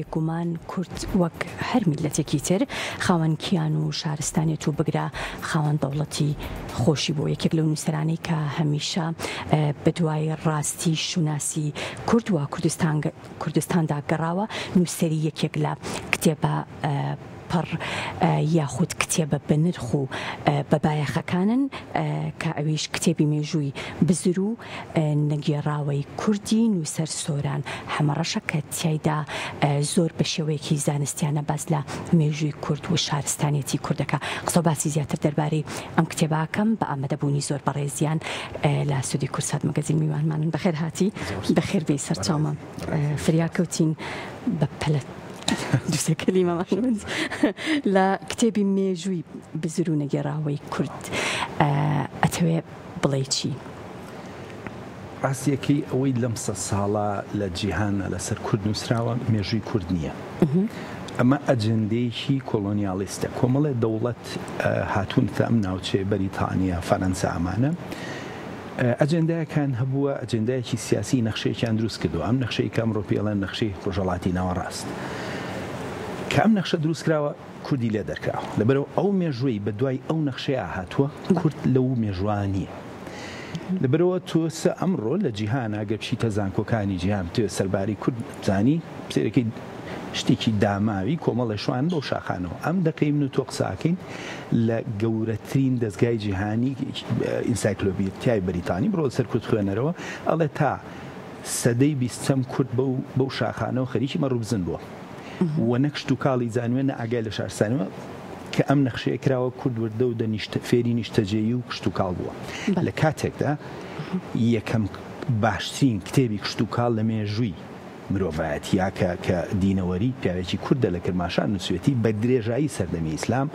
بێگومان کورد وەک هەر میللەتێکی تر خاوەن کیان و شارستانیەت و بگرە خاوەن دەوڵەتی خۆشی بوو. یەکێک لەو نووسەرانەی کە هەمیشە بەدوای ڕاستی شوناسی کورد و کوردستاندا گەڕاوە، نووسەری یەکێک لە کتێبە پڕ یاخود کتێبە بەنرخ و بەبایەخەکانن کە ئەویش کتێبی مێژووی بزر و نەگێڕاوەی کوردی نووسەر سۆران حەمەڕەشە کە تیایدا زۆر بە شێوەیەکی زانستیانە باس لە مێژووی کورد و شارستانیەتی کورد دەکا. قسە و باسی زیاتر دەربارەی ئەم کتێبە ئەکەم بە ئامادەبوونی زۆر بەڕێزیان لە ستۆدیۆی کوردسات مەگەزین میوانمانن. بەخێر هاتی. بەخێر بێی سەرچاومان. فریا کەوتین بە پەلە دوسێ کەلیمەمان وت لە کتێبی مێژووی بزر و نەگێڕاوەی کورد ئەتەوێ بڵێی چی؟ ڕاستیەکەی ئەوەی لەم سە ساڵە لە جیهانە لەسەر کورد نووسراوە مێژووی کورد نییە. ئەمە ئەجندەیەکی کۆلۆنیالیستە. کۆمەڵێ دەوڵەت هاتوونەتە ئەم ناوچەیە، بەریتانیا، فەرەنسا ئەمانە ئەجێندایەکان هەبووە، ئەجێندایەکی سیاسی نەخشەیەکیان دروست کردووە، ئەم نەخشەی کە ئەمڕۆ پێی ئەڵێن نەخشەی ڕۆژهەڵاتی ناوەڕاست کە ئەم نەخشە دروست کراوە کوردی لێ دەرکراوە، لەبەرئەوە ئەو مێژووەی بە دوای ئەو نەخشەیە هاتووە کورد لەو مێژووە نییە. لەبەرئەوە تۆ سە ئەمڕۆ لە جیهانا گەر بچیتە زانکۆکانی جیهان بتەوێت سەربارەی کورد بزانی سەیرەکەی شتێکی داماوی کۆمەڵێ شوان بەو شاخانەوە ئەم دەقەی من و تۆ قساکەین لە گەورەترین دەزگای جیهانی ئینسایکلۆپیدیای بەریتانی بڕۆ سەر کورد خوێنەرەوە ئەڵێ تا سەدەی بیستەم کورد بەو بەو شاخانەوە خەریکی مەڕ و بزن بووە و نە کشتوکاڵی زانوێ نە ئاگای لە شارستانیوە کە ئەم نەخشەیە کراوە کورد وردە و دەنیشت فێری نیشتەجێی و کشتوکاڵ بووە لە کاتێکدا یەکەم باشترین کتێبی کشتوکاڵ لە مێژووی مرۆڤایەتیە کە کە دینەوەری پیاوێکی کوردە لە کرماشان نووسوێتی بە درێژایی سەردەمی ئیسلام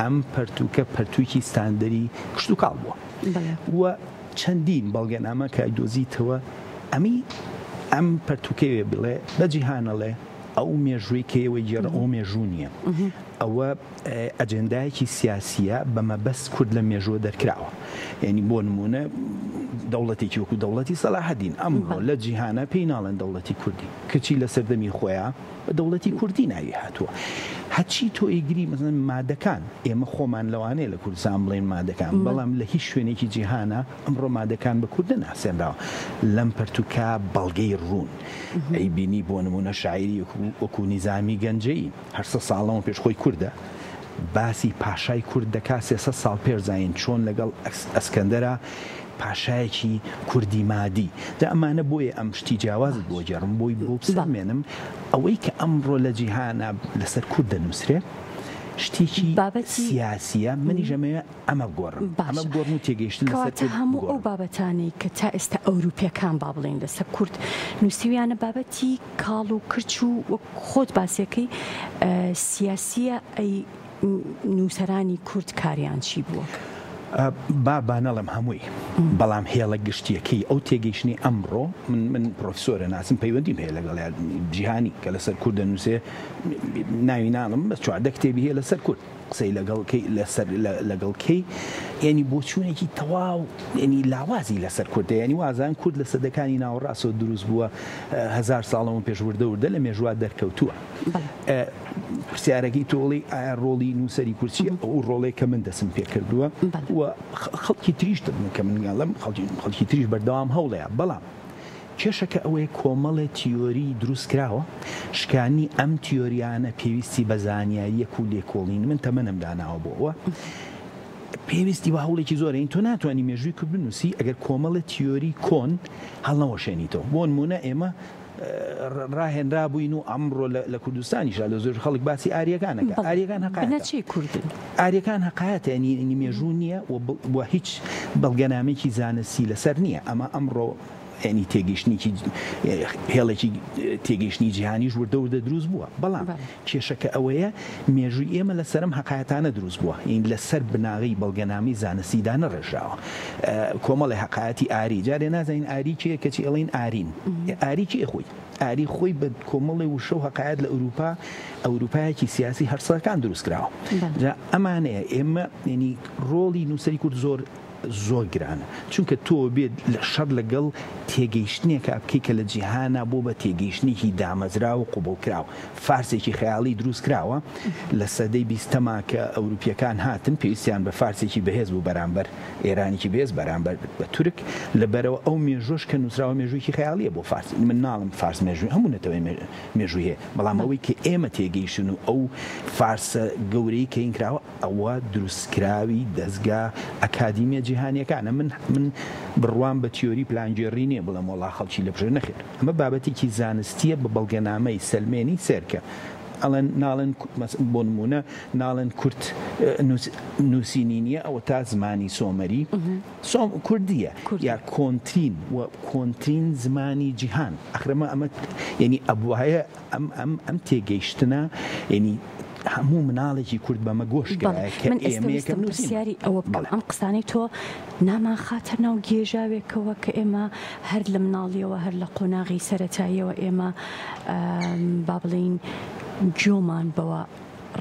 ئەم پەرتووکە پەرتووکی ستاندەری کشتوکاڵ بووە و چەندین بەڵگەنامە کە ئەیدۆزیتەوە ئەمی ئەم پەرتووکەیە بڵێ بە جیهانەڵێ ئەو مێژووی کە ئێوەی گێڕە ئەو مێژوو نییە ئەوە ئەجێندایەکی سیاسییە بە مەبەست کورد لەم مێژووە دەرکراوە. یانی بۆ نموونە دەوڵەتێکی وەکوو دەوڵەتی سەلاحەدین ئەمڕۆ لە جیهانا پێی ناڵێن دەوڵەتی کوردی، کەچی لە سەردەمی خۆیا بە دەوڵەتی کوردی ناوی هاتووە. هەرچی تۆ ئەیگری مەسەلەن مادەکان، ئێمە خۆمان لەوانەیە لە کوردستان بڵێین مادەکان، بەڵام لە هیچ شوێنێکی جیهانا ئەمڕۆ مادەکان بە کورد نەناسێنراوە. لەم پەرتووکە بەڵگەی ڕوون ئەیبینی بۆ نموونە شاعیری وەکوو نیزامی گەنجەیی، 800 ساڵ لەمەو پێش خۆی کوردە، باسی پاشای کورد دەکا 300 ساڵ پێش زایین چۆن لەگەڵ ئەسکەندەرا پاشایەکی کوردی مادی جا ئەمانە بۆیە ئەم شتی جیاوازت بۆ گێڕم بۆی بۆ بسەلمێنم ئەوەی کە ئەمڕۆ لە جیهانا لەسەر کورد دەنووسرێ شتێکی سیاسیە منیش ئەمەوێ ئەمە بگۆڕم ئەمە باشە بگۆڕم و تێگەیشتن لەسەر کەواتە کورد هەموو ئەو بگۆڕم. بابەتانەی کە تا ئێستا ئەوروپیەکان با بڵێین لەسەر کورد نووسیویانە بابەتی کاڵ و کرچ و وەک خۆت باسیەکەی سیاسیە ئەی نووسەرانی کورد کاریان چی بووە؟ با با نەڵێم هەمووی بەڵام هێڵە گشتیەکەی ئەو تێگەیشتنەی ئەمڕۆ من من پرۆفسۆرە ناسم پەیوەندیم هەیە لەگەڵیا جیهانی کە لەسەر کورد دەنووسێ ناوی ناڵم بەس 14 کتێبی هەیە لەسەر کورد قسەی لەگەڵ کەی لەسەر لەگەڵ کەی یعنی بۆچوونێکی تەواو یعنی لاوازی لەسەر کوردە یعنی وازان کورد لە سەدەکانی ناوەڕاستەوە دروست بووە هەزار ساڵەوە پێش وردە وردە لە مێژووا دەرکەوتووە پرسیارەکەی تۆڵی ئایا ڕۆڵی نووسەری کورد چییە ئەو ڕۆڵێک کە من دەسم پێ کردووە و خەڵکی تریش کە من گەڵم خەڵکی تریش بەردەوام هەوڵەیە بەڵام کێشەکە ئەوەیە کۆمەڵێ تیۆری دروست کراوە، شکانی ئەم تیۆریانە پێویستی بە زانیارییەک و لێکۆڵین، من تەمەنم داناوە بۆ ئەوە، پێویستی بە هەوڵێکی زۆرە، یانی تۆ ناتوانی مێژووی کورد بنووسی ئەگەر کۆمەڵێ تیۆری کۆن هەڵنەوەشێنیتەوە، بۆ نموونە ئێمە ڕاهێنرابووین و ئەمڕۆ لە کوردستانیشا لە زۆر خەڵک باسی ئاریەکان ئەکا، ئاریەکان هەقایەتە. بنەچەی کوردن. ئاریەکان هەقایەتە، یانی مێژوو نییە و هیچ بەڵگەنامەیەکی زانستی لەسەر نییە، ئەمە ئەمڕۆ یانی تێگەیشتنێکی هێڵێکی تێگەیشتنی جیهانیش وردە وردە دروست بووە، بەڵام کێشەکە ئەوەیە مێژووی ئێمە لەسەر ئەم هەقایەتانە دروست بووە، یانی لەسەر بناغەی بەڵگەنامەی زانستی دانەڕێژراوە. کۆمەڵێ هەقایەتی ئاری، جارێ نازانین ئاری کێیە کەچی ئەڵێین ئارین. ئاری کێیە خۆی؟ ئاری خۆی بە کۆمەڵێ وشە و هەقایەت لە ئەوروپا، ئەوروپایەکی سیاسی هەرسەکان دروست کراوە. جا ئەمانەیە ئێمە یانی ڕۆڵی نووسەری کورد زۆر زۆر گرانە چونکە تۆ بێت لە شەڕ لەگەڵ تێگەیشتنێکا بکەی کە لە جیهانا بۆ بە تێگەیشتنێکی دامەزراو و قبوڵکراو فارسێکی خەیاڵی دروست کراوە لە سەدەی بیستەما کە ئەوروپیەکان هاتن پێویستیان بە فارسێکی بەهێز بوو بەرامبەر ئێرانێکی بەهێز بەرامبەر بە تورک لەبەرەوە ئەو مێژوەش کە نووسراوە مێژوویەکی خەیاڵیە بۆ فارس من ناڵم فارس مێژووی هەموو نەتەوەی مێژووی هەیە بەڵام ئەوەی کە ئێمە تێگەیشتن و ئەو فارسە گەورەی کە این کراوە ئەوە دروستکراوی دەزگا ئەکادیمیە جیهانیەکانە من من بڕوام بە تیۆری پلانگێڕی نیە بڵێم وەڵا خەڵکی لە پشت نەخێر ئەمە بابەتێکی زانستیە بە بەڵگەنامەی سەلمێنی سێرکە ئەڵێن ناڵێن بۆ نمونە ناڵێن کورد نووسینی نییە ئەوە تا زمانی سۆمەری سۆم کوردیە یا کۆنترین و کۆنترین زمانی جیهان ئەخرەمە ئەمە یعنی ئەبوایە ئەم ئەم ئەم تێگەیشتنە یعنی هەموو مناڵێکی کورد بەمە گۆش کرایە کە من ئێستا ئێمە یەکەم ویستم نووسیمان. پرسیاری ئەوە بکەم بەڵێ. ئەم قسانەی تۆ نامانخاتە ناو گێژاوێکەوە کە ئێمە هەر لە مناڵیەوە هەر لە قۆناغی سەرەتاییەوە ئێمە با بڵێین گوێمان بەوە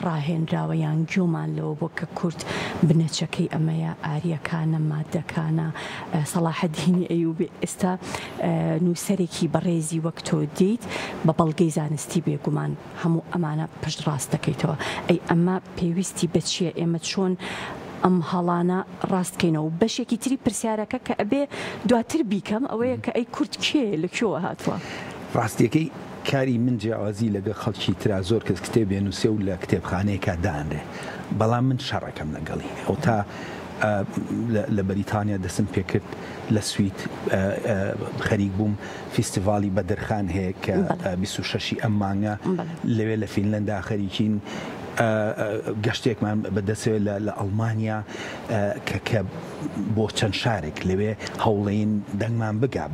ڕاهێنراوە یان گوێمان لەوە بووە کە کورد بنەچەکەی ئەمەیە ئاریەکانە مادەکانە سەڵاحەدینی ئەیوبی ئێستا نووسەرێکی بەڕێزی وەک تۆ دێیت بە بەڵگەی زانستی بێگومان هەموو ئەمانە پشت ڕاست دەکەیتەوە ئەی ئەمە پێویستی بە چییە ئێمە چۆن ئەم هەڵانە ڕاست کەینەوە و بەشێکی تری پرسیارەکە کە ئەبێ دواتر بیکەم ئەوەیە کە ئەی کورد کێیە لە کوێوە هاتووە؟ ڕاستیەکەی کاری من جیاوازی لەگەڵ خەڵکی ترا زۆر کەس کتێبێ نوسێ و لە کتێبخانەیەکا دانرێ بەڵام من شەڕەکەم لەگەڵی ئەوتا لە بەریتانیا دەسم پێکرد لە سوید خەریک بووم فیستیڤاڵی بەدرخان هەیە کە 26 ی ئەم مانگە لەوێ لە فینلەندا خەریکین گەشتێکمان بەدەسەوە لە ئەڵمانیا کە کە بۆ چەند شارێک لەوێ هەوڵین دەنگمان بگا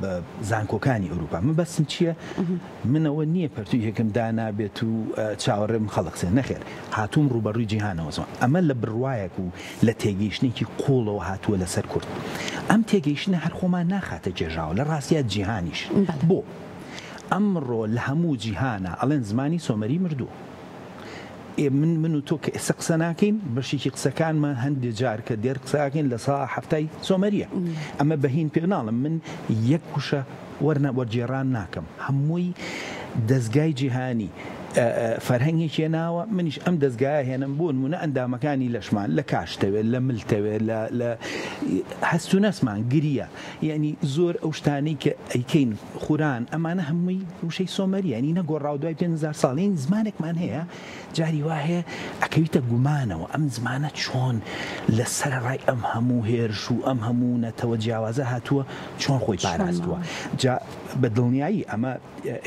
بە زانکۆکانی ئەوروپا من بەسم چییە؟ منەوە نییە پەرتووکێکم دانابێت و چاوەڕێم خەڵک قسە نەخێر هاتووم ڕووبەڕووی جیهانەوە زۆن ئەمە لە بڕوایەک و لە تێگەیشتنێکی قووڵەوە هاتووە لەسەر کورد ئەم تێگەیشتنە هەر خۆمان ناخاتە گێژاوە لە ڕاستیا جیهانیش بۆ ئەمڕۆ لە هەموو جیهانا ئەڵێن زمانی سۆمەری مردووە ئێ من من و تۆ کە ئێستا قسە ناکەین بەشێکی قسەکانمان هەندێ جار کە دێر قسەکەین لە سا هەفتای سۆمەریە ئەمە بەهین پێ ناڵم من یەک وشە وەرنە وەرگێڕان ناکەم هەمووی دەزگای جیهانی فەرهەنگێکی هێناوە منیش ئەم دەزگایە هێنم بۆ نمونە ئەندامەکانی لەشمان لە کاشتەوێت لە ملتەوێت لە هەست و نەسمان گریە یعنی زۆر ئەو شتانەی کە ئەیکەین خوران ئەمانە هەمووی وشەی سۆمەریە یعنی نەگۆڕاو دوای 5000 ساڵ یعنی زمانێکمان هەیە جاری وا هەیە ئەکەویتە گومانەوە ئەم زمانە چۆن لە سەرەڕای ئەم هەموو هێرش و ئەم هەموو نەتەوە جیاوازە هاتووە چۆن خۆی پاراستووە جا بە دڵنیایی ئەمە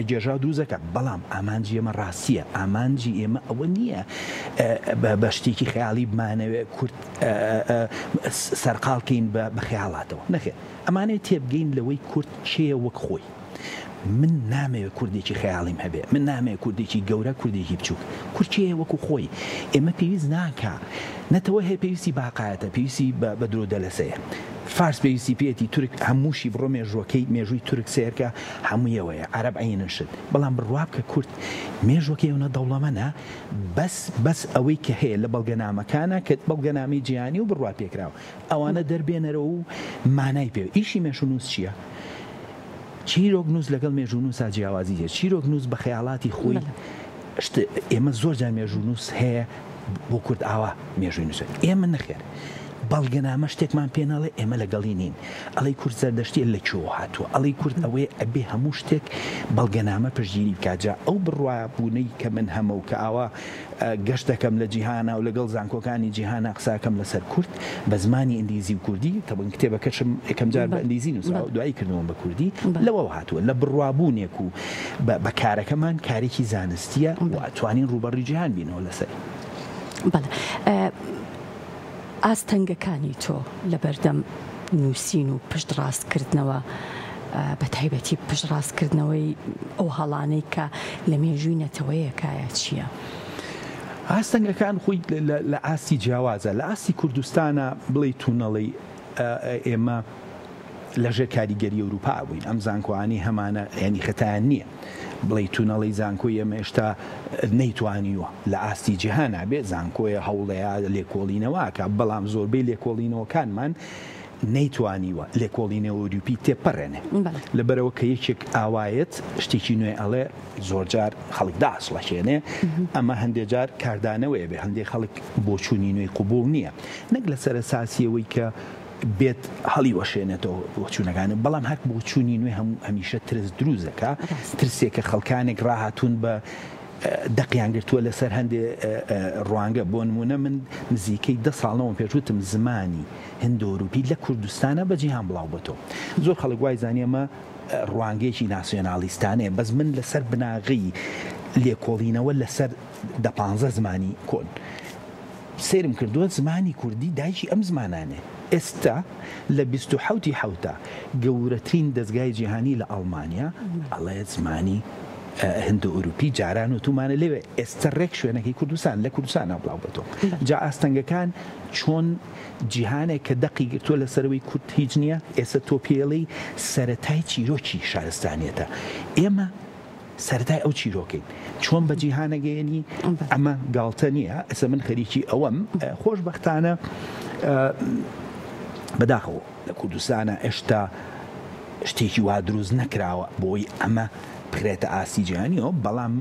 گێژاو دروست دەکات بەڵام ئامانجی ئێمە ڕاستیە ئامانجی ئێمە ئەوە نییە بە شتێکی خەیاڵی بمانەوێ کورد سەرقاڵکەین بە خەیاڵاتەوە نەخێر ئەمانەوێ تێبگەین لەوەی کورد کێیە وەک خۆی من نامەوێ کوردێکی خەیاڵیم هەبێ من نامەوێ کوردێکی گەورە کوردێکی بچووک کورد کێیە وەکو خۆی ئێمە پێویست ناکا نەتەوە هەیە پێویستی بە هەقایەتە پێویستی بە درۆ دەلەسەیە فارس پێویستی پێیەتی تورک هەمووشی بڕۆ مێژووەکەی مێژووی تورک سەیرکە هەموویەوەیە عەرەب عەینن شت بەڵام بڕوا بکە کورد مێژووەکەی ئەونە دەوڵەمەنە بەس بەس ئەوەی کە هەیە لە بەڵگەنامەکانە کە بەڵگەنامەی جیهانی و بڕوا پێکراوە ئەوانە دەربێنەرەوە و مانای پێ ئیشی مێژوونووس چییە؟ چیرۆک نووس لەگەڵ مێژوونووسا جیاوازی هەیە چیرۆک نووس بە خەیاڵاتی خۆی شت ئێمە زۆر جار مێژوونووس هەیە بۆ کورد ئاوا مێژووی نووسێت ئێمە نەخێر بەڵگەنامە شتێکمان پێ ناڵێ ئێمە لەگەڵی نین ئەڵێی کورد زەردەشتیە لە کوێوە هاتووە ئەڵێی کورد ئەوەیە ئەبێ هەموو شتێک بەڵگەنامە پشتگیری بکات جا ئەو بڕوابوونەی کە من هەمە و کە ئاوا گەشت دەکەم لە جیهانا و لەگەڵ زانکۆکانی جیهانا قساکەم لەسەر کورد بە زمانی ئینگلیزی و کوردی تەبەن کتێبەکەشم یەکەم جار بە ئینگلیزی نووسراوە دوایی کردمەوە بە کوردی لەوەوە هاتووە لە بڕوابوونێک و بە کارەکەمان کارێکی زانستیە و ئەتوانین ڕووبەڕووی جیهان بینەوە لەسەری. بەڵێ ئاستەنگەکانی تۆ لەبەردەم نووسین و پشتڕاستکردنەوە، بەتایبەتی پشتڕاستکردنەوەی ئەو هەڵانەی کە لە مێژووی نەتەوەیەکایە چییە؟ ئاستەنگەکان خۆی لە ئاستی جیاوازە، لە ئاستی کوردستانا بڵێیت و نەڵێی ئێمە لەژێر کاریگەری ئەوروپا بووین، ئەم زانکۆیانەی هەمانە یانی خەتایان نییە. بڵێی تونەڵی زانکۆی ئێمە هێشتا نەیتوانیوە لە ئاستی جیهانا بێ، زانکۆیە هەوڵەیا لێکۆڵینەوە ئەکا، بەڵام زۆربەی لێکۆڵینەوەکانمان نەیتوانیوە لێکۆڵینەوە ئەوروپی تێپەڕێنێ. لەبەرئەوە کە یەکێک ئاوایەت شتێکی نوێ ئەڵێ زۆرجار خەڵک داچڵەکێنێ، ئەمە هەندێ جار کاردانەوەیە بێ، هەندێ خەڵک بۆچوونی نوێی قبوڵ نییە نەک لەسەر ئەساسی ئەوەی کە بێت هەڵیوەشێنێتەوە بۆچوونەکانی، بەڵام هەر بۆچوونی نوێ هەموو هەمیشە ترس دروست دەکا، ترسێک کە خەڵکانێک ڕاهاتوون بە دەقیان گرتووە لەسەر هەندێ ڕوانگە، بۆ نموونە من نزیکەی دە ساڵ لەوە پێش وتم زمانی هندۆروپی لە کوردستانە بە جیهان بڵاو بۆتەوە، زۆر خەڵک وای زانی ئەمە ڕوانگەیەکی ناسیۆنالیستانەیە، بەس من لەسەر بناغەی لێکۆڵینەوە لەسەر دە پانزە زمانی کۆن سەیرم کردووە زمانی کوردی دایکی ئەم زمانانەیە. ئێستا لە 27 ی حەوتا گەورەترین دەزگای جیهانی لە ئەڵمانیا ئەڵێ زمانی هندۆئوروپی جاران وتومانە لەوێ ئێستا ڕێک شوێنەکەی کوردستان لە کوردستانا بڵاو بۆتەوە. جا ئاستەنگەکان چۆن جیهانێک کە دەقی گرتووە لەسەرەوەی کورد هیچ نییە ئێستا تۆ پێڵێی سەرەتای چیرۆکی شارستانیەتە ئێمە سەرەتای ئەو چیرۆکەین چۆن بە جیهانەگەیەنی ئەمە گاڵتە نییە ئەسە من خەریکی ئەوەم خۆشببختانە بەداخەوە لە کوردستانە ئێشتا شتێکی وا دروست نەکراوە بۆی ئەمە بخرێتە ئاستی جیهانیەوە بەڵام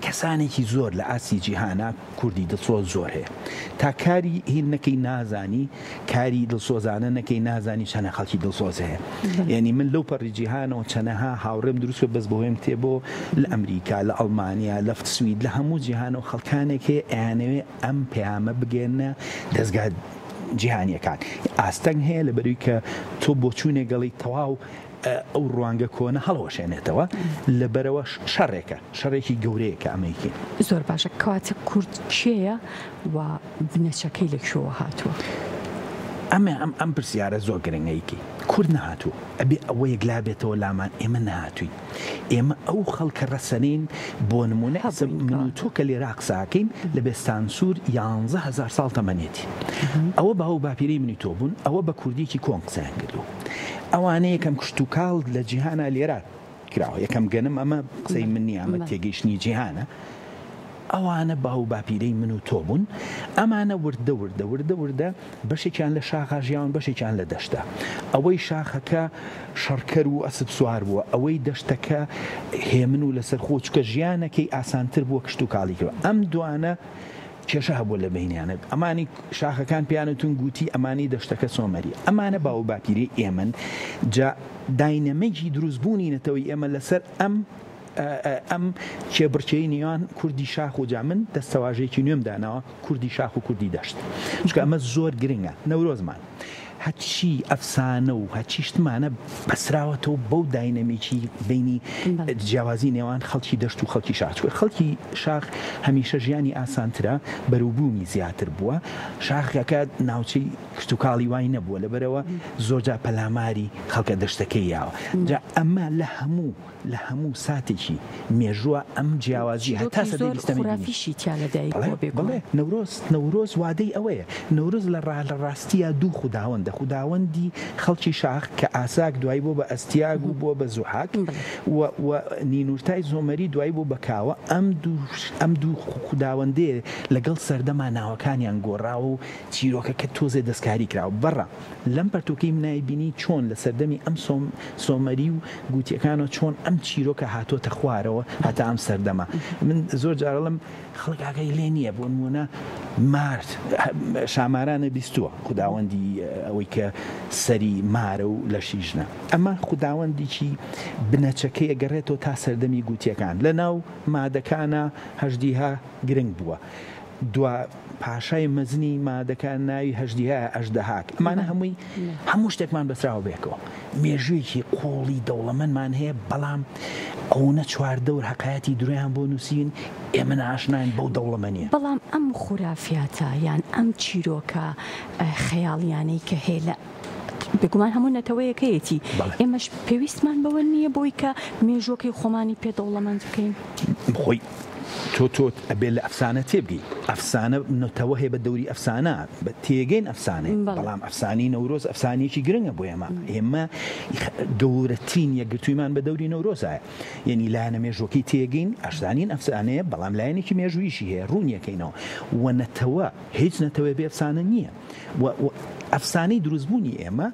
کەسانێکی زۆر لە ئاستی جیهانا کوردی دڵسۆز زۆر هەیە تا کاری هین نەکەی نازانی کاری دڵسۆزانە نەکەی نازانی چەنە خەڵکی دڵسۆز هەیە یعنی من لەو پەڕی جیهانەوە چەنەها هاوڕێم دروست کرد بەس بەهۆیم تێبۆ لە ئەمریکا لە ئەڵمانیا لە سوید لە هەموو جیهانەوە خەڵکانێک هەیە ئەیانەوێ ئەم پەیامە بگەێنە دەزگا جیهانیەکان ئاستەنگ هەیە لە بەروی کە تۆ بۆچوونێک گەڵی تەواو ئەو ڕوانگە کۆنە هەڵوەشێنێتەوە، لەبەرئەوە شەڕێکە، شەڕێکی گەورەیە کە ئەمەیکەین. زۆر باشە، کەواتە کورد کێیە و بنەچەکەی لە کوێوە هاتووە؟ ئەمە ئەم پرسیارە زۆر گرنگە ئەیکەی. کورد نەهاتووە، ئەبێ ئەوە یەکلا بێتەوە لامان ئێمە نەهاتووین. ئێمە ئەو خەڵکە ڕەسەنەین، بۆ نموونە ئێستا من و تۆ کە لێرە قسە ئەکەین لە بێستانسوور 11,000 ساڵ تەمەنێتی. ئەوە باو و باپیرەی منی تۆ بوون، ئەوە بە کوردییەکی کۆن قسەیان کردووە. ئەوانە یەکەم کشتوکاڵ لە جیهانا لێرە کراوە یەکەم گەنم ئەمە قسەی من نییە ئەمە تێگەیشتنی جیهانە ئەوانە باو باپیرەی من و تۆ بوون ئەمانە وردە وردە وردە وردە بەشێکیان لە شاخا ژیاون بەشێکیان لە دەشتە ئەوەی شاخەکە شەڕکەر و ئەسپ سوار بووە ئەوەی دەشتەکە هێمن و لەسەر خۆ چکە ژیانەکەی ئاسانتر بووە کشتوکاڵی کردوە ئەم دوانە کێشە هەبووە لە بەینیانە ئەمانی شاخەکان پێیان وتون گوتی ئەمانی دەشتەکە سۆمەری ئەمانە باو و باپیرەی ئێمەن جا داینەمەکی دروست بوونی نەتەوەی ئێمە لەسەر ئەم ئەم کێبڕکێی نێوان کوردی شاخ و جا من دەستەواژەیەکی نوێم داناوە کوردی شاخ و کوردی دەشت چونکە ئەمە زۆر گرنگە نەورۆزمان هەرچی ئەفسانە و هەرچی شتمانە بەسراوەتەوە بەو داینەمیکی بینی جیاوازی نێوان خەڵکی دەشت و خەڵکی شاخ چونکە خەڵکی شاخ هەمیشە ژیانی ئاسانترە بەروبوومی زیاتر بووە شاخەکە ناوچەی کشتوکاڵی وای نەبووە لەبەرەوە زۆرجار پەلاماری خەڵکە دەشتەکەی یاوە جا ئەمە لە هەموو لە هەموو ساتێکی مێژووە ئەم جیاوازی هەتا چیرۆکی سەدەی زۆر بیستەمی بینی. خورافیشی تیا لە دایک بەڵێ بووە بێگومان. بەڵێ نەورۆز نەورۆز وادەی ئەوەیە نەورۆز لە ڕا لە ڕاستیا دوو خوداوەندە خوداوەندی خەڵکی شاخ کە ئاساک دوای بووە بە ئەستیاگ و بووە بە زوحاک بەڵێ. و و نینورتای زۆمەری دوای بوو بە کاوە ئەم دوو ئەم دوو خوداوەندەیە لەگەڵ سەردەما ناوەکانیان گۆڕاوە و چیرۆکەکە تۆزێ دەستکاری کراوە بەڕا لەم پەرتوکەی منای بینی چۆن لە سەردەمی ئەم سۆم سۆمەری و گوتیەکانەوە چۆن ئەم چیرۆکە هاتۆتە خوارەوە هەتا ئەم سەردەمە من زۆر جار ئەڵێم خەڵک ئاگای لێ نییە بۆ نموونە مار شامارانە بیستووە خوداوەندی ئەوەی کە سەری مارە و لەشی ژنە ئەمە خوداوەندێکی بنەچەکەی ئەگەڕێتەوە تا سەردەمی گوتیەکان لە ناو مادەکانە هەژدیها گرنگ بووە دوا پاشای مەزنی مادەکان ناوی هەژدیهایە، ئەژدەهاک، ئەمانە هەمووی هەموو شتێکمان بەسراوە بەیەکەوە. مێژوویەکی قووڵی دەوڵەمەندمان هەیە، بەڵام ئەونە چواردەور هەقایەتی درۆیان بۆ نووسیوین، ئێمە نائاشناین بەو دەوڵەمەنییە. بەڵام ئەم خورافیاتە یان ئەم چیرۆکە خەیاڵیانەی کە هەیە لە بێگومان هەموو نەتەوەیەک هەیەتی، ئێمەش پێویستمان بەوە نییە بۆی کە مێژووەکەی خۆمانی پێ دەوڵەمەند بکەین؟ خۆی. تۆ تۆ ئەبێ لە ئەفسانە تێبگەی. ئەفسانە نەتەوە هەیە بە دەوری ئەفسانە بە تێگەین ئەفسانەیە، بەڵام ئەفسانەی نەورۆز ئەفسانەیەکی گرنگە بۆ ئێمە. ئێمە گەورەترین یەکگرتوویمان بە دەوری نەورۆزایە. یەنی لایەنە مێژووەکەی تێگەین، ئەشزانین ئەفسانەیە، بەڵام لایەنێکی مێژوویشی هەیە، ڕوونیەکەینەوە. و نەتەوە، هیچ نەتەوەیە بێ ئەفسانە نییە. و ئەفسانەی دروستبوونی ئێمە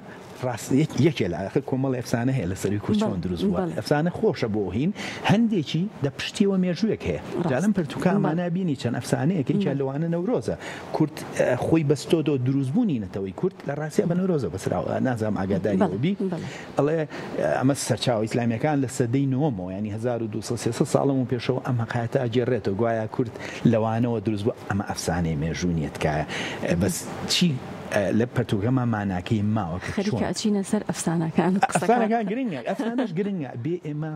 ڕاست یەکێ لە ئاخر کۆمەڵی ئەفسانە هەیە لەسەری کورد چۆن دروست بووە ئەفسانە خۆشە بۆ هین هەندێکی دە پشتیەوە مێژوویەک هەیە جا لەم پەرتوکە ئەمانە بینی چەند ئەفسانەیەک یەکیان لەوانە نەورۆزە کورد خۆی بەستۆدۆ دروستبوونی نەتەوەی کورد لە ڕاستیا بە نەورۆزە بەسراوە نازانم ئاگاداری بی ئەڵێ ئەمە سەرچاوە ئیسلامیەکان لە سەدەی نۆمەوە ینی 1200 300 ساڵ لەمەو پێشەوە ئەم هەقایەتە ئەگێڕێتەوە گوایا کورد لەوانەوە دروست بووە ئەمە ئەفسانەی مێژوو نییە تکایە بەس چی لە پەرتوکەکەمان ماناکەی ماوە کە خەریکە چۆن ئەچینە سەر ئەفسانەکان و قسەکان. ئەفسانەکان گرنگە ئەفسانەش گرنگە بێ ئێمە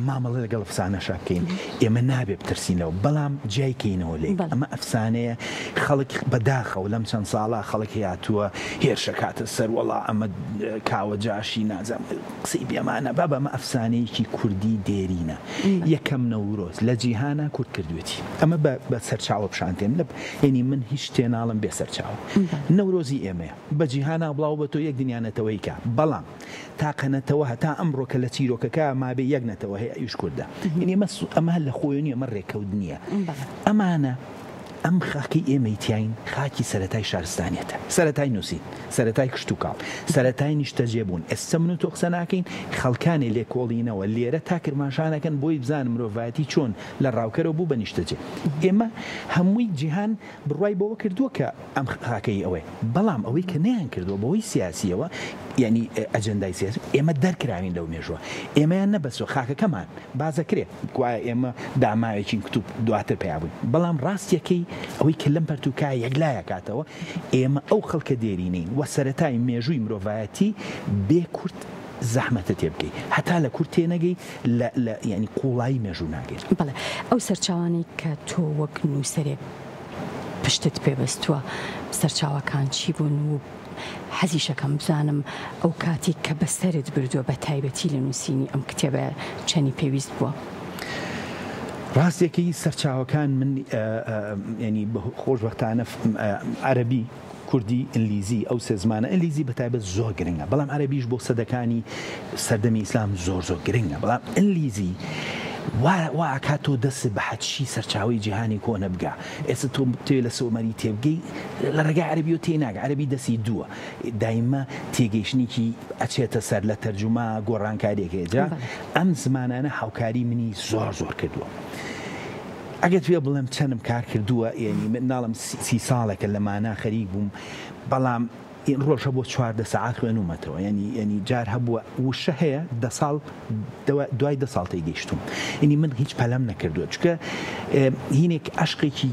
مامەڵە لەگەڵ ئەفسانەشا بکەین ئێمە نابێ بترسینەوە بەڵام جیای کەینەوە لێک ئەمە ئەفسانەیە خەڵک بەداخەوە لەم چەند ساڵە خەڵک هاتووە هێرشەکاتە سەر وەڵا ئەمە کاوە جاشی نازانم قسەی بێمانە بابە ئەمە ئەفسانەیەکی کوردی دێرینە یەکەم نەورۆز لە جیهانا کورد کردوێتی ئەمە بە سەرچاوە پیشانتێن لە یعنی من هیچ شتێ ناڵم بێ سەرچاوە نەورۆزی ئێمەیە بە جیهانا بڵاو بە تۆ یەک دنیا نەتەوەی کە بەڵام تاقە نەتەوە هەتا ئەمڕۆ کە لە چیرۆکەکە مابێ یەک نەتەوە هەیە ئەویش کوردە یعنی ئەمە ئەمە لە خۆی نییە ئەمە ڕێکەوت نییە ئەمانە ئەم خاکەی ئێمەی تیاین خاکی سەرەتای شارستانیەتە، سەرەتای نووسین، سەرەتای کشتوکاڵ، سەرەتای نیشتەجێبوون، ئێستا من و تۆ قسە ناکەین، خەڵکانێ لێکۆڵینەوە لێرە تا کرماشان ئەکەن بۆی بزانن مرۆڤایەتی چۆن لە ڕاوکەرەوە بوو بە نیشتەجێ. ئێمە هەمووی جیهان بڕوای بەوە کردووە کە ئەم خاکە هی ئەوەیە، بەڵام ئەوەی کە نەیانکردووە بەهۆی سیاسییەوە یانی ئەجێندای سیاسی، ئێمە دەرکراوین لەو مێژووە، ئێمەیان نەبەستووە، خاکەکەمان. باس دەکرێ گوایە ئێمە داماوێکین کتوپ دواتر پەیا بووین، بەڵام ڕاستیەکەی ئەوەی کە لەم پەرتووکە یەکلایەکاتەوە ئێمە ئەو خەڵکە دێرینەین و سەرەتای مێژووی مرۆڤایەتی بێ کورد زەحمەتە تێبگەی، هەتا لە کورد تێنەگەی لە لە یانی قووڵایی مێژوو ناگەی. بەڵێ ئەو سەرچاوانەی کە تۆ وەک نووسەرێک پشتت پێ بەستووە سەرچاوەکان چی بوون و حەزیشەکەم بزانم ئەو کاتەی کە بەسەرت بردووە بە تایبەتی لە نووسینی ئەم کتێبە چەنی پێویست بووە؟ ڕاستیەکەی سەرچاوەکان من یانی خۆشبەختانە عەرەبی، کوردی، ئینگلیزی ئەو سێ زمانە ئینگلیزی بە تایبەت زۆر گرنگە بەڵام عەرەبیش بۆ سەدەکانی سەردەمی ئیسلام زۆر زۆر گرنگە بەڵام ئینگلیزی وا وا ئەکات تۆ دەستت بە هەرچی سەرچاوەی جیهانی کۆنە بگا ئێستا تۆ بتەوێت لە سۆمەری تێبگەی لە ڕێگای عەرەبیەوە تێی ناگە عەرەبی دەستی دووە دایمە تێگەیشتنێکی ئەچێتە سەر لە تەرجومە گۆڕانکاریەک هەیە جا ئەم زمانانە هاوکاری منی زۆر زۆر کردووە ئەگەر توێ بڵێم چەندم کار کردووە یعنی من ناڵم سی ساڵێکە لە مانا خەریک بووم بەڵام ڕۆژ هەبووە 14 سەعات خوێنومەتەوە یعنی یعنی جار هەبووە وشە هەیە دە ساڵ دوای دە ساڵ تێگەیشتوم یعنی من هیچ پەلەم نەکردووە چونکە هینێک عەشقێکی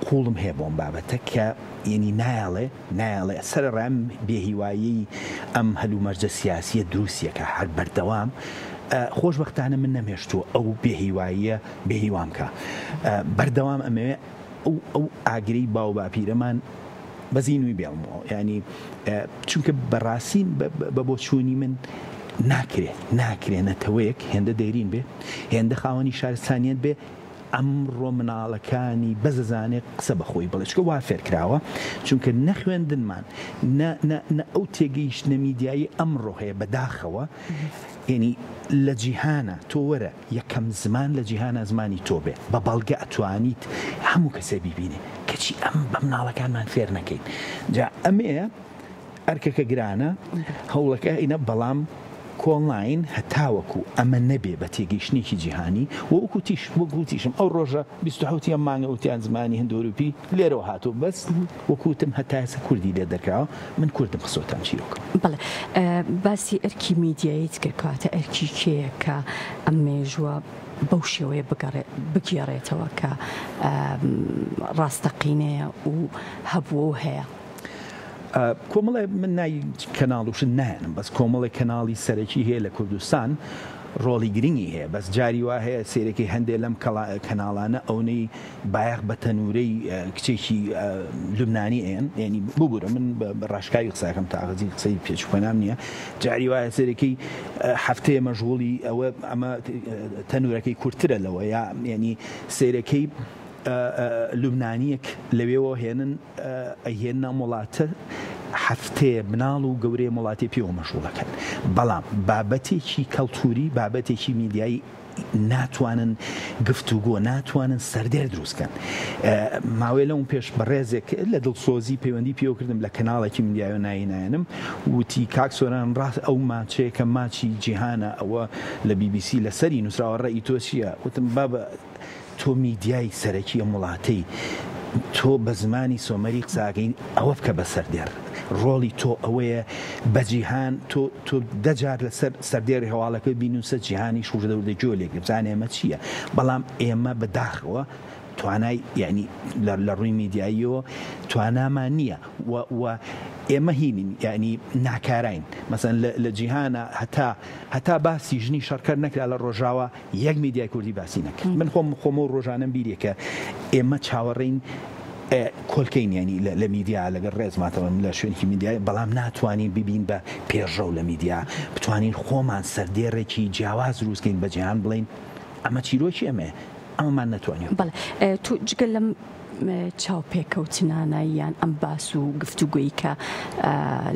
قوڵم هەیە بۆم بابەتە کە یعنی نایەڵێ نایەڵێ سەرەڕای ئەم بێهیواییەی ئەم هەلومەرجە سیاسیە دروستیەکە هەر بەردەوام خۆشبەختانە من نەمهێشتووە ئەو بێهیواییە بێهیوام کە بەردەوام ئەمەوێ ئەو ئەو ئاگرەی باو باپیرەمان بە زینووی بێڵمەوە یانی چونکە بەڕاستی بە بۆچوونی من ناکرێ ناکرێ نەتەوەیەک هێندە دێرین بێ هێندە خاوەنی شارستانیت بێ ئەمڕۆ مناڵەکانی بەزەزانێ قسە بەخۆی بڵێ چکە وا فێرکراوە چونکە نەخوێندنمان نە ئەو تێگەیشتنە میدیایی ئەمڕۆ هەیە بەداخەوە یعنی لە جیهانە تۆ وەرە یەکەم زمان لە جیهانا زمانی تۆ بێ بە بەڵگە ئەتوانیت هەموو کەسێ بیبینێ کەچی ئەم بە مناڵەکانمان فێر نەکەین جا ئەمەیە ئەرکەکە گرانە هەوڵەکە ئینە بەڵام کۆنلاین هەتاوەکو ئەمە نەبێ بە تێگەیشتنێکی جیهانی وەکو تیش وەکو تیشم ئەو ڕۆژە 27 ئەم مانگە وتیان زمانی هندۆروپی لێرەوە هاتوو بەس وەکو وتم هەتا ئێستا کوردی لێ دەرکراوە من کوردم خستۆتە ئەم چیرۆکەوە. بەڵێ باسی ئەرکی میدیاییت کرد کەواتە ئەرکی کێیە کە ئەم مێژووە بەو شێوەیە بگێڕێتەوە کە ڕاستەقینەیە و هەبووە و هەیە؟ کۆمەڵێ من ناوی کەناڵ و شت نایەنم بەس کۆمەڵێک کەناڵی سەرەکی هەیە لە کوردستان. ڕۆڵی گرنگی هەیە بەس جاری وا هەیە سەیرەکەی هەندێ لەم کەناڵانە ئەونەی بایەخ بە تەنورەی کچێکی لوبنانی ئەیەن یعنی ببورە من بە ڕاشکاوی قسەکەم تاغەزی قسەی پێچوپەنام نییە جاری وایە سەیرەکەی هەفتەیە مەشغوڵی ئەوە ئەمە تەنورەکەی کورتترە لەوە یا یعنی سەیرەکەی لوبنانیەک لەوێوە هێنن ئەیهێننە ئەم وڵاتە هەفتەیە مناڵ و گەورەی ئەم وڵاتەی پێوە مەشغوڵەکەن بەڵام بابەتێکی کەڵتوری بابەتێکی میدیایی ناتوانن گفتوگۆ ناتوانن سەردێر دروستکەن ماوەی لەم پێش بەڕێزێک لە دڵسۆزی پەیوەندی پێوە کردم لە کەناڵێکی میدیایەوە ناوی نایەنم وتی کاک سۆران ڕاست ئەو ماچەیە کە ماچی جیهانە ئەوە لە بی بی سی لەسەری نووسراوە ڕەئی تۆ چییە وتم بابە تۆ میدیای سەرەکی ئەم وڵاتەی، تۆ بە زمانی سۆمەری قسە ئەکەی، ئەوە بکە بە سەردێڕ. ڕۆڵی تۆ ئەوەیە بە جیهان، تۆ تۆ دە جار لەسەر سەردێڕی هەواڵەکە بینووسە، جیهانیش وردە وردە گوێ لێ گرت، بزانێ ئەمە چییە. بەڵام ئێمە بە داخەوە توانای یانی لە ڕووی میدیاییەوە توانامان نییە و و ئێمە هینین یانی ناکاراین. مەسەلەن لە جیهانا هەتا هەتا باسی ژنی شەڕکەر نەکرا لە ڕۆژاوا، یەک میدیای کوردی باسی نەکرد من خۆم خۆمە و ڕۆژانەم بیرێ کە ئێمە چاوەڕێین کۆلکەین ینی لە میدیا لەگەڵ ڕێزماتەوە لە شوێنکی میدیای بەڵام ناتوانین ببین بە پێشڕەو لە میدیا بتوانین خۆمان سەردێڕێکی جیاواز دروستکەین بە جیهان بڵین ئەمە چیرۆکی ئەمێ ئەمەمان نەتوانیوە. بەڵێ تۆ جگە لەم چاوپێکەوتنانە یان ئەم باس و گفتوگۆی کە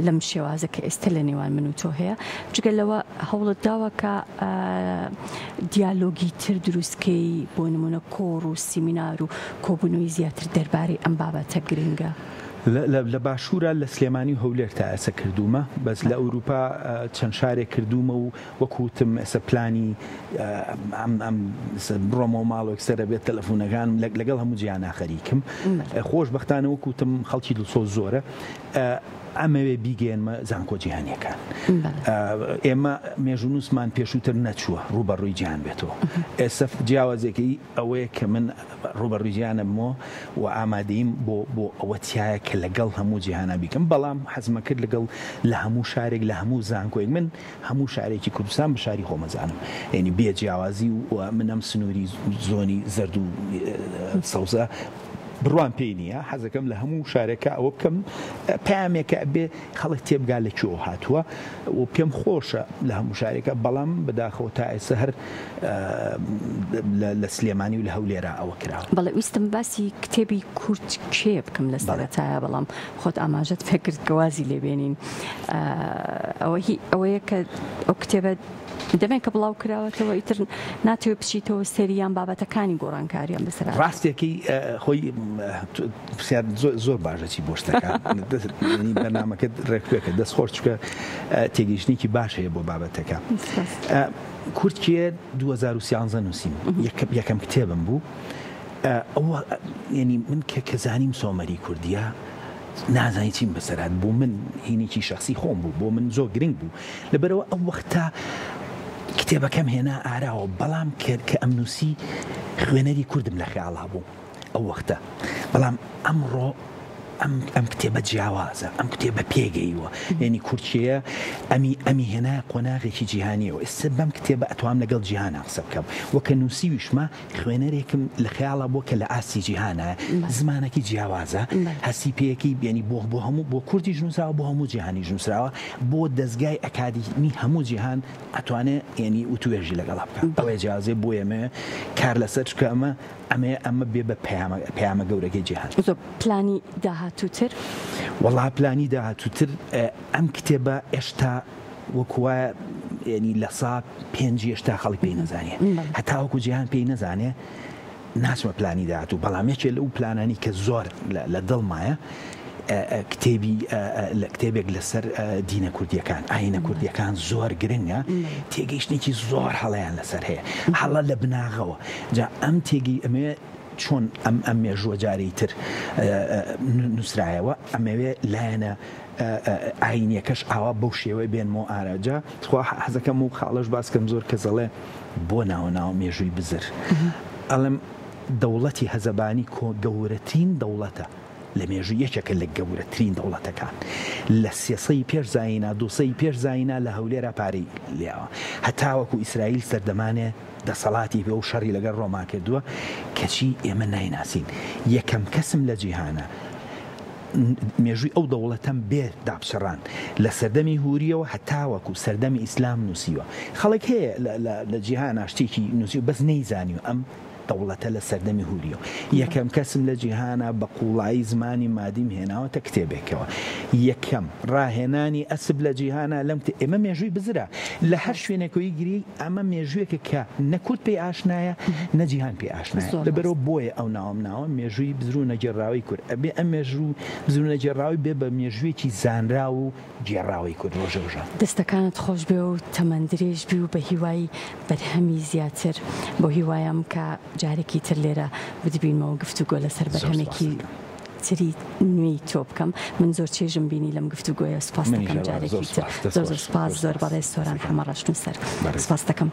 لەم شێوازە کە ئێستا لە نێوان من و تۆ هەیە جگە لەوە هەوڵت داوە کە دیالۆگی تر دروستکەی بۆ نمونە کۆڕ و سیمینار و کۆبوونەوەی زیاتر دەربارەی ئەم بابەتە گرنگە؟ لە باشوورە لە سلێمانی و هەولێر تا ئێستا کردوومە بەس لە ئەوروپا چەند شارێک کردوومە و وەکو وتم ئێستا پلانی ئەم ئەم بڕۆمەوە ماڵێک سەرە بێت تەلەفونەکان لەگەڵ هەموو جیهانا خەریکم خۆشبەختانە وەکو وتم خەڵکی دڵسۆز زۆرە ئەمەوێ بیگەێنمە زانکۆ جیهانیەکان ئێمە مێژوونووسمان پێشووتر نەچووە ڕووبەڕووی جیهان بێتەوە ئێستا جیاوازێکی ئەوەیە کە من ڕووبەڕووی جیهانە بمەوە و ئامادەییم بۆ بۆ ئەوە تیایە کە لەگەڵ هەموو جیهانا بیکەم بەڵام حەزمە کرد لەگەڵ لە هەموو شارێک لە هەموو زانکۆیەک من هەموو شارێکی کوردستان بە شاری خۆم ئەزانم یعنی بێ جیاوازی و من ئەم سنووری زۆنی زەرد و سەوزە بڕوام پێی نییە حەزەکەم لە هەموو شارێکە ئەوە بکەم پامێکە بێ خەڵک تێبگا لە کوێوە هاتووە و پێم خۆشە لە هەموو شارێکە بەڵام بەداخەوە تا ئێستا هەر لە سلێمانی و لە هەولێرا ئەوە کراوە. بەڵێ ویستم باسی کتێبی کورد کێ بکەم لە سەرەتایە بەڵام خۆت ئاماژەت پێکرد کە وازی لێبێنین ئەوە هی ئەوەیە کە ئەو کتێبە دەمێک کە بڵاو کراوەتەوە ئیتر ناتەوێت بچیتەوە سەریان بابەتەکانی گۆڕانکاریان بەسەر ڕاستێکی خۆی پرسیار زۆر باشە چی بۆ شتەکان بەرنامەکەت ڕێکپێکە دەست خۆش چکە تێگەیشتنێکی باش هەیە بۆ بابەتەکە کورد کێ 2013 نووسیم یەکەم کتێبم بوو ئەوە یعنی من کە کە زانیم سۆمەری کوردیە نازانی چیم بەسەرات بۆ من هینێکی شخصی خۆم بوو بۆ من زۆر گرنگ بوو لەبەرەوە ئەو وەختە کتێبەکەم هێنا ئاراوە بەڵام کە ئەم نووسی خوێنەری کوردم لە خەیاڵا بوو ئەو وەختە بەڵام ئەمڕۆ ئەم ئەم کتێبە جیاوازە ئەم کتێبە پێگەیوە یعنی کورچەیە ئەمی ئەمی هێنا قۆناغێکی جیهانیەوە ئێستا بەم کتێبە ئەتوام لەگەڵ جیهانا قسە بکەم وەکە نووسیویشمە خوێنەرێکم لە خەیاڵا بووە کە لە ئاستی جیهانە زمانەکی جیاوازە هەستی پێیەکی یعنی بۆ بۆ هەموو بۆ کوردیش نووسراوە بۆ هەموو جیهانیش نووسراوە بۆ دەزگای ئەکادیمی هەموو جیهان ئەتوانێ یعنی وتوێژی لەگەڵا بکە ئەوەیە جیاوازی بۆ ئێمە کار لەسەر چکە ئەمە ئەمەیە ئەمە بێ بە پەیامە پەیامە گەورەکەی جیهان. زۆر پلانی داهاتووتر؟ وەڵا پلانی داهاتووتر ئەم کتێبە ئێشتا وەکو وایە یعنی لە سا پێنجی هێشتا خەڵک پێی نەزانێ هەتاوەکو جیهان پێی نەزانێ ناچمە پلانی داهاتوو بەڵام یەکێ لەو پلانانی کە زۆر لە دڵمایە کتێبی لە کتێبێک لەسەر دینە کوردیەکان ئاینە کوردیەکان زۆر گرنگە تێگەیشتێکی زۆر هەڵەیان لەسەر هەیە هەڵە لە بناغەوە جا ئەم تێگەی ئەمێ چۆن ئەم ئەم مێژووە جارێی تر نووسرایەوە ئەمەوێ لایەنە ئاینیەکەش ئاوا بەو شێوەی بێنمەوە ئارا جا تخوا حەزەکەم و خاڵەش باس کەم زۆر کەس ئەڵێ بۆ ناوە ناوە مێژووی بزر ئەڵێم دەوڵەتی هەزەبانی کۆ گەورەترین دەوڵەتە. لە مێژوو یەکێکە لە گەورەترین دەوڵەتەکان لە سێسەی پێش زایینا دووسەی پێش زایینا لە هەولێرا پارەی لێوە هەتاوەکو ئیسرائیل سەردەمانێ دەسەڵاتی بێ و شەڕی لەگەڵ ڕۆما کردووە کەچی ئێمە نایناسین یەکەم کەسم لە جیهانە مێژووی ئەو دەوڵەتەم بێ داپچڕان لە سەردەمی هوریەوە هەتاوەکو سەردەمی ئیسلام نووسیوە خەڵک هەیە لە جیهانا شتێکی نووسیوە بەس نەیزانیوە ئەم دەوڵەتە لە سەردەمی هوریەوە یەکەم کەسم لە جیهانا بە قوڵایی زمانی مادیم هێناوەتە کتێبێکەوە یەکەم ڕاهێنانی ئەسپ لە جیهانا لەم ئێمە مێژووی بزرە لە هەر شوێنێکەوەی گری ئەمە مێژوویەکە کە نە کورد پێی ئاشنایە نە جیهان پێی ئاشنایە لەبەرئەوە بۆیە ئەو ناوەم ناوە مێژووی بزر و نەگێڕراوەی کورد ئەبێ ئەم مێژوو بزر و نەگێڕراوەی بێ بە مێژوویەکی زانراو و گێڕراوەی کورد ڕۆژێ ڕۆژان. دەستەکانت خۆش بێ و تەمەن درێژ بی و بە هیوای بەرهەمی زیاتر بەو هیوایەم کە جارێکی تر لێرە بتبینمەوە گفتوگۆ لەسەر بەرهەمێکی تری نوێی تۆ بکەم من زۆر چێژم بینی لەم گفتوگۆیە سوپاست دەکەم جارێکی تر زۆر زۆر سوپاس زۆر بەڕێز سۆران حەمە ڕەش نووسەر سوپاست دەکەم.